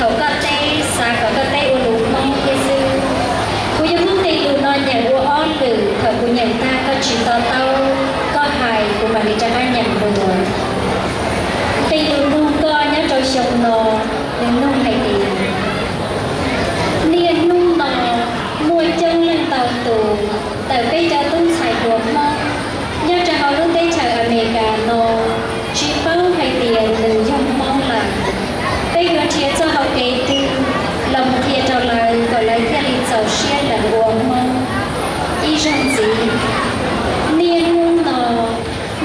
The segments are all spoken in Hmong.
Thaum koj teb, xav kom koj teb ua lus Hmoob thiab xwb. Kuv yuav muab nqe lus no nyeem ua ob lwm, thaum kuv nyeem tag koj tsis to taub, koj hais kuv mam li rov qab nyeem dua. Nqe lus nug koj nyob rau xyoo no, nws nug hais tias, niaj hnub no muaj coob leej ntau tus ntawm peb cov tub ntxhais hluas Hmoob nyob rau hauv lub teb chaws Amelikas no tsis paub hais tias nws yog Hmoob lawm. Peb yuav nrhiav txoj hau kev twg los mus qhia rau lawv kom lawv thiaj li txaus siab lees ua Hmoob. Ib zaug ntxiv, niaj hnub no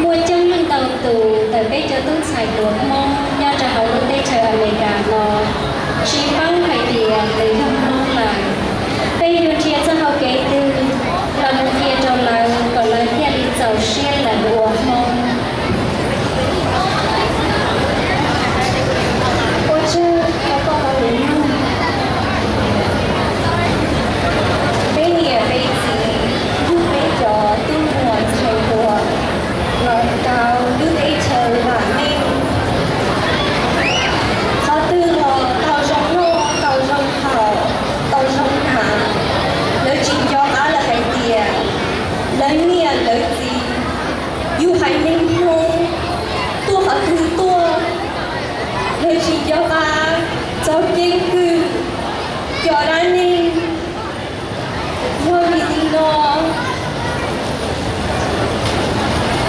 muaj coob leej ntau tus ntawm peb cov tub ntxhais hluas Hmoob nyob rau hauv lub teb chaws Amelikas no tsis paub hais tias nws yog Hmoob lawm. Peb yuav nrhiav txoj hau kev twg los mus qhia rau lawv kom lawv thiaj li txaus siab lees ua Hmoob. Ua tsaug rau koj los lus nug. Peb niam peb txiv yug peb cov tub muam ntxhais hluas los rau lub teb chaws vam meej. Qhov twg los tau zoo noj, tau zoo haus, tau zoo hnav, lawv tsis nco qab lawm hais tias lawv niam lawv txiv yug haiv neeg Hmoob tuaj qhov twg tuaj, lawv tsis nco qab txog keeb kwm cov dab neeg. Yog vim li no,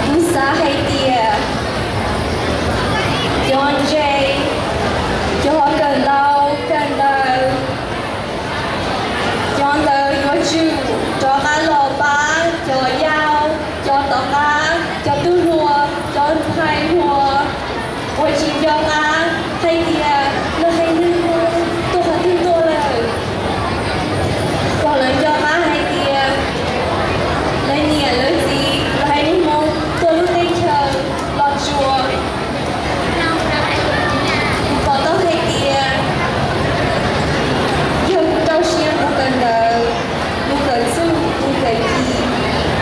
kuv xav hais tias cov ntse, cov kawm ntau kawm ntawv, cov ntawd yuav tsum rov qab los pab cov yau, cov tom qab, cov tub hluas, cov ntxhais hluas uas tsis nco qab hais tias lawv haiv neeg Hmoob tuaj qhov twg tuaj lawm, kom lawv nco qab hais tias lawv niam lawv txiv, lawv haiv neeg Hmoob tuaj lub teb chaws Los Tsuas. Kuv pom tau hais tias yog kuv rau siab mus kawm ntawv, mus kawm txuj, mus kawm kis,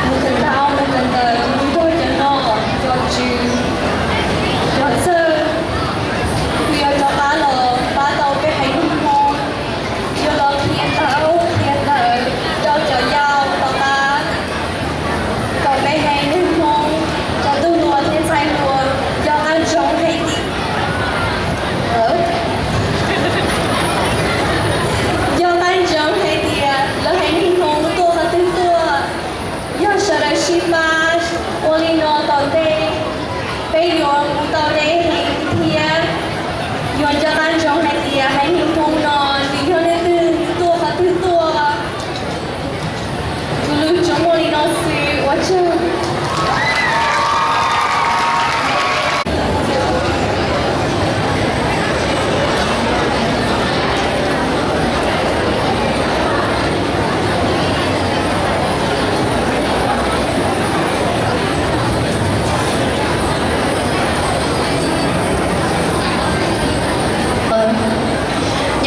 mus kawm ntau, mus kawm ntawv, mus nrog cov nom cov tswv, cov txawj, kuv yuav rov qab los pab tau peb haiv neeg Hmoob, yuav los qhia ntawv qhia ntawv rau cov yau tom qab, kom peb haiv neeg Hmoob cov tub hluas thiab ntxhais hluas nco qab ntsoov hais tias, nco qab ntsoov hais tias lawv haiv neeg Hmoob tuaj qhov twg tuaj. Yog sawv daws sib pab ua li no tom ntej, peb yuav mus tau deb heev thiab yuav nco qab ntsoov hais tias haiv neeg Hmoob no nws yog leej twg, nws tuaj qhov twg tuaj. Kuv lus tsuas muaj li no xwb, ua tsaug.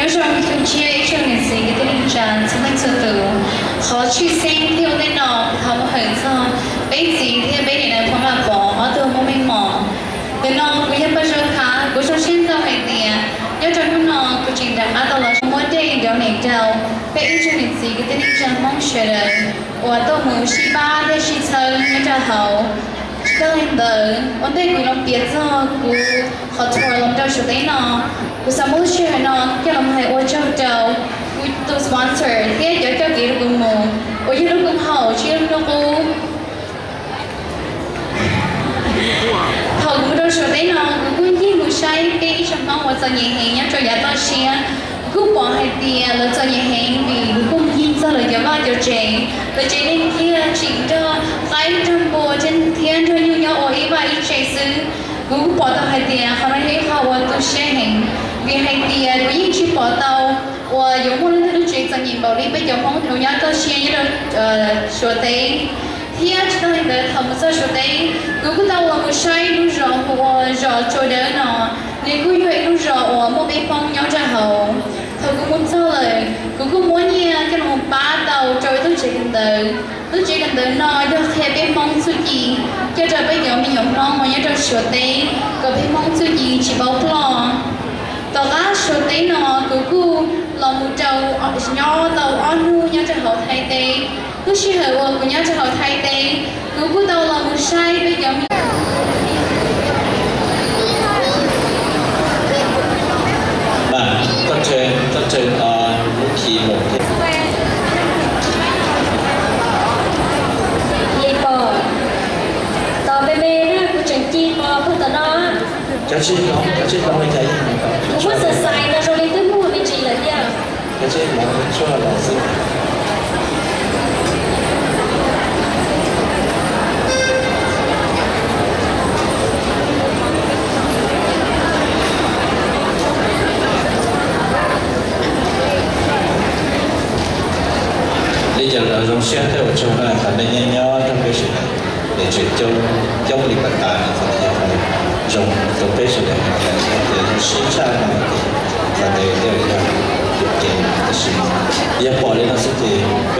Nyob zoo ib tsoom niam txiv kwv tij neej tsa txhua leej txhua tus. Qhov tshwj xeeb thiab ua ntej no kuv thov mus hawm txog peb txiv thiab peb niam Nais Phoo Vaj Pov ob tug muaj meej mom. Ntawm no kuv yog Paj Zuag Khav, kuv zoo siab ntau hais tias nyob rau hnub no kuv tseem rov qab tau los muab dej nrov nim rau peb ib tsoom niam txiv kwv tij neej tsa Hmoob sawv daws uas tuaj mus sib pab thiab sib txhawb nyob rau hauv. Tsis tas li ntawd, ua ntej kuv los piav txog kuv qhov tour los rau Suav teb no, kuv xav muab lub sij hawm no coj los hais ua tsaug rau kuv tus sponsor thiab cov coj kev rau kuv mus uas yog lub koom haum Tswv Ntuj Qub. Thaum kuv mus rau Suav teb no kuv kuj ncig mus saib peb ib tsoom Hmoob uas txom nyem heev nyob rau yav toj siab. Kuv kuj pom hais tias lawv txom nyem heev vim kuv kuj ncig txog lawv cov vaj cov tsev, lawv tsev neeg kiag tseem nrog qaib nrog npua thiab nrog nyuj nyob ua ib vaj ib tsev xwb. Kuv kuj pom tau hais tias qhov no yog ib qho uas tu siab heev, vim hais tias kuv yeej tsis pom tau uas yuav muaj leej twg lub tsev txom nyem npaum li peb cov Hmoob uas nyob toj siab nyob rau Suav teb. Thiab tsis tas li ntawd, thaum mus txog Suav teb, kuv kuj tau los mus saib lub zos hu ua zos Tsua Dawb no, nws kuj yog ib lub zos uas muaj peb Hmoob nyob rau hauv. Thaum kuv mus txog lawm, kuv kuj muab nyiaj coj los pab tau rau ib lub tsev kawm ntawv. Lub tsev kawm ntawv no yog qhia peb Hmoob txuj ci, coj rau peb cov me nyuam Hmoob uas nyob rau Suav teb kom peb Hmoob txuj ci tsis paub ploj. Tom qab Suav teb no kuv Kuv nyob tau ob hnub nyob rau hauv Thaib teb. Lub sij hawm uas kuv nyob rau hauv Thaib teb, kuv kuj tau los mus saib peb cov me Koj tseem, koj tseem lub khi los thiab. Li pom, tos me me na, kuv tseem ci pom puag tom no. Cov tsis hnov, cov tsis hnov li cas yeej hnov tau. Kuv muab xav xais no zoo li twb muaj me ntsis lawm thiab. Cov tsis hnov tshuaj los xwb. Li cas los zoo siab thiab ua tsaug na, qhov nej nyob nyob rau peb sawv daws, es tseem coob, coob li pab tas no qhov tias zoo rau peb sawv daws hais tias zoo siab tshaj no ces qhov ntawd thiaj yog yuam kev, tab sis yog pom li no xwb ces